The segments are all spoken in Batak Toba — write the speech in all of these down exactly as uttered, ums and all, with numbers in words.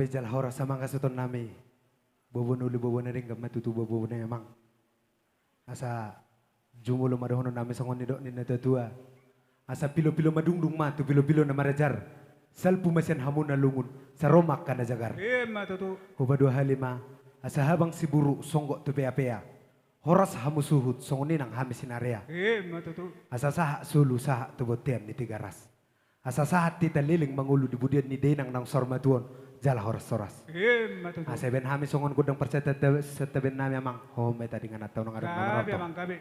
Jala horas amang hasuhuton nami. Bobo na uli bobo na denggan ma tutu bobo na amang. Asa jumolo ma dohonon nami songon nidok ni na tua-tua. Asa pilo-pilo madungdung ma tu pilo-pilo na marajar. Salpu ma sian hamu na lungun, sai ro ma angka na jagar. Ima tutu. Hupaduahali ma, asa habang siburu songgop tu pea-pea. Horas hamu suhut songon i nang hami sinarea. Ima tutu. Asa sahat solu sahat tu bontean ni Tigaras. Asa sahat hita leleng mangolu di pudian ni dainang naung saur matua on, jala horas-horas. Ima tutu. Asa baen hami songon gondang parsantaben nami amang, ho ma hita di ingananta unang adong na marorot. Gabe amang, gabe.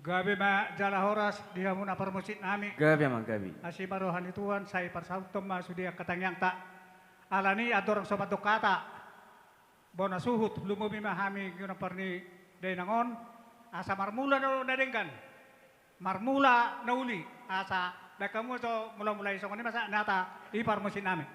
Gabe ma jala horas di hamuna parmusik nami. Gabe amang, gabe. Asi ma roha ni Tuhan, sai parsauthon ma sude angka tangiangta. Alani andorang so mandok hata, bona suhut, lumobi ma hami di na parni dainang on, asa marmula do na denggan, marmula na uli, asa baen hamu jo mula-mulai songon i ma sahat ni hata di parmusik nami.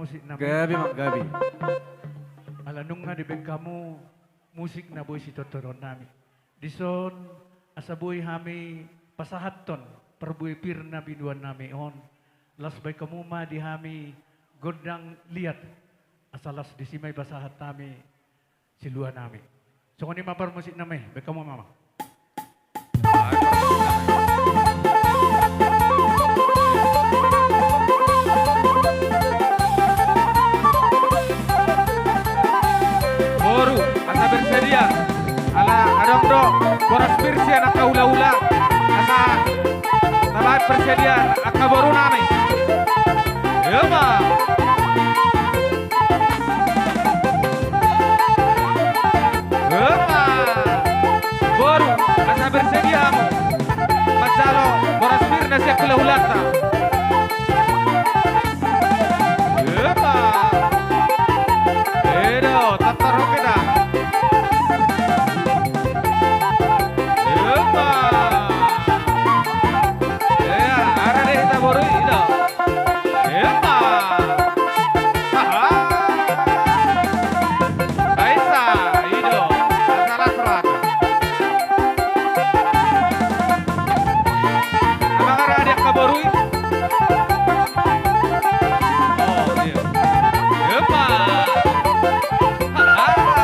parmusik nami. Gabe manggabe. Ala nunga dibaen hamu musik na boi sitortoronnami. Dison asa boi hami pasahathon parbue pir na binoannami on. Laos baen hamu ma di hami gondang liat, asa laos disi ma dipasahat hami siluanami. Songon i ma parmusik nami, baen hamu ma. Boru, asa bersedia. Ala adong do boras pir sian angka hulahula. Asa tabaen persediaan angka borunami. Ima. Ima. Boru, asa bersedia hamu manjalo boras pir na sian hulahulanta. Ima. I do, tantar hita. Ima. Ia, ara do hita boru i do. Ima. Aha. Baen sa, i do. Asa las rohata. Amang, ara di angka boru i. Oh, i do. Ima. Aha.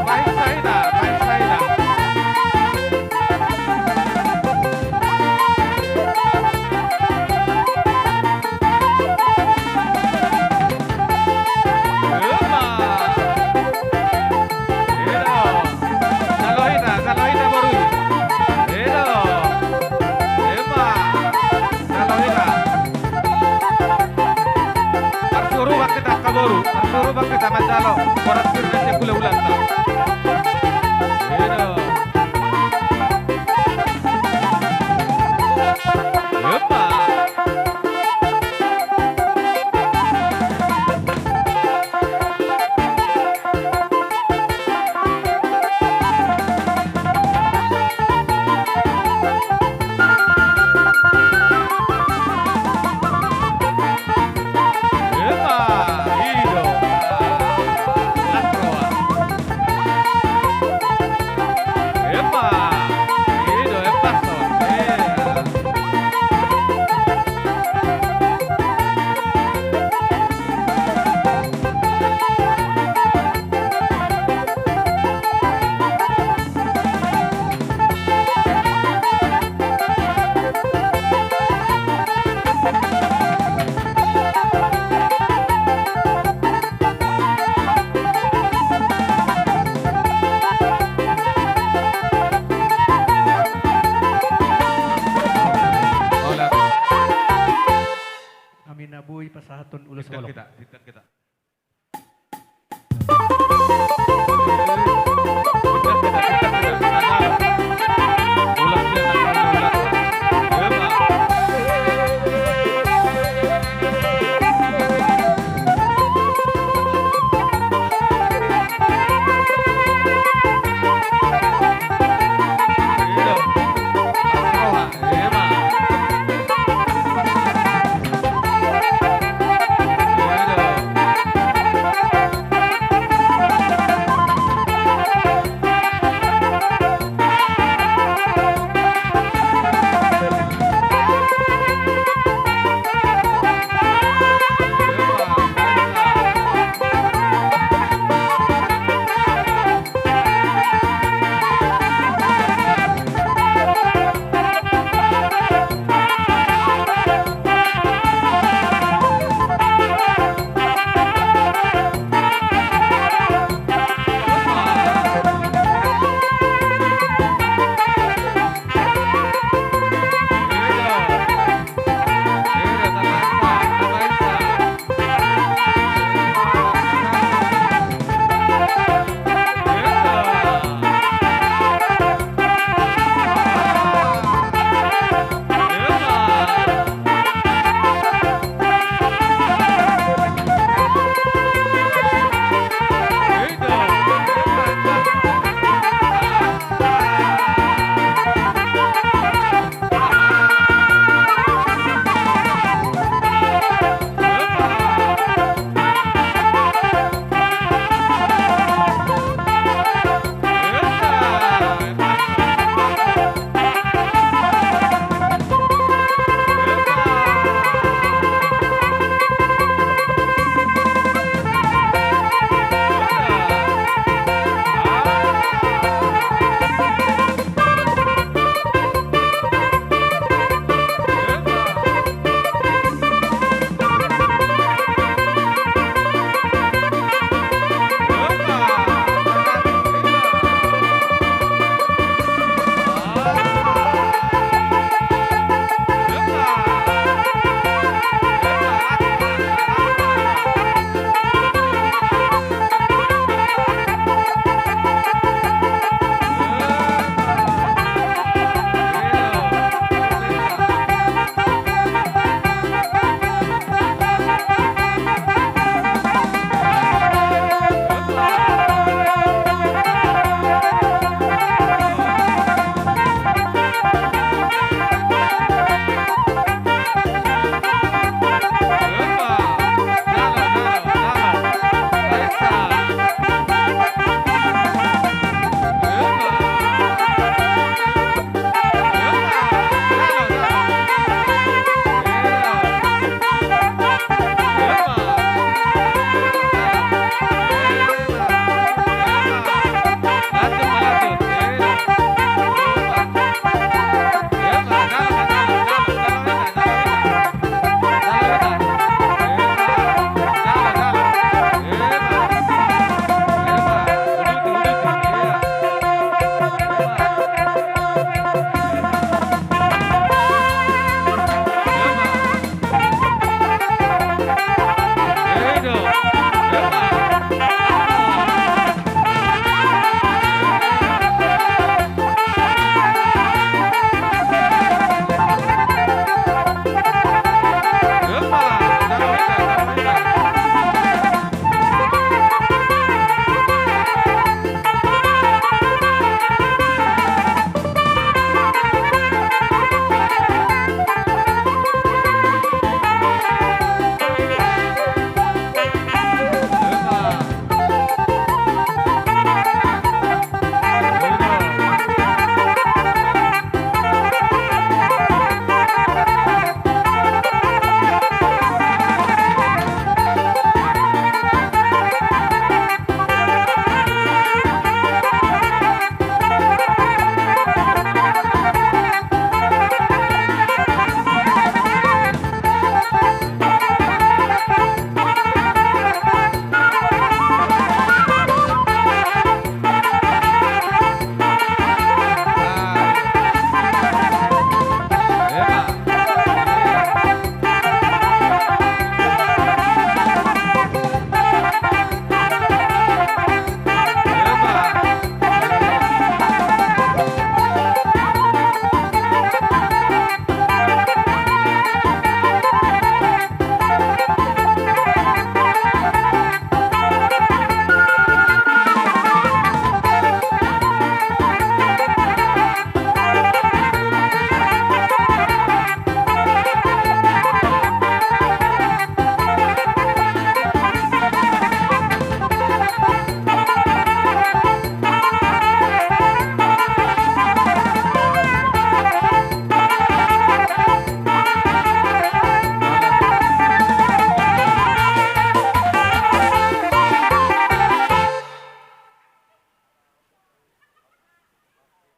Baen sa hita, baen sa hita. Ima. I do. Jalo hita, jalo hita boru i. I do. Ima. Jalo hita. Marsuruban hita angka boru, marsuruban hita manjalo boras pir na sian hulahulanta.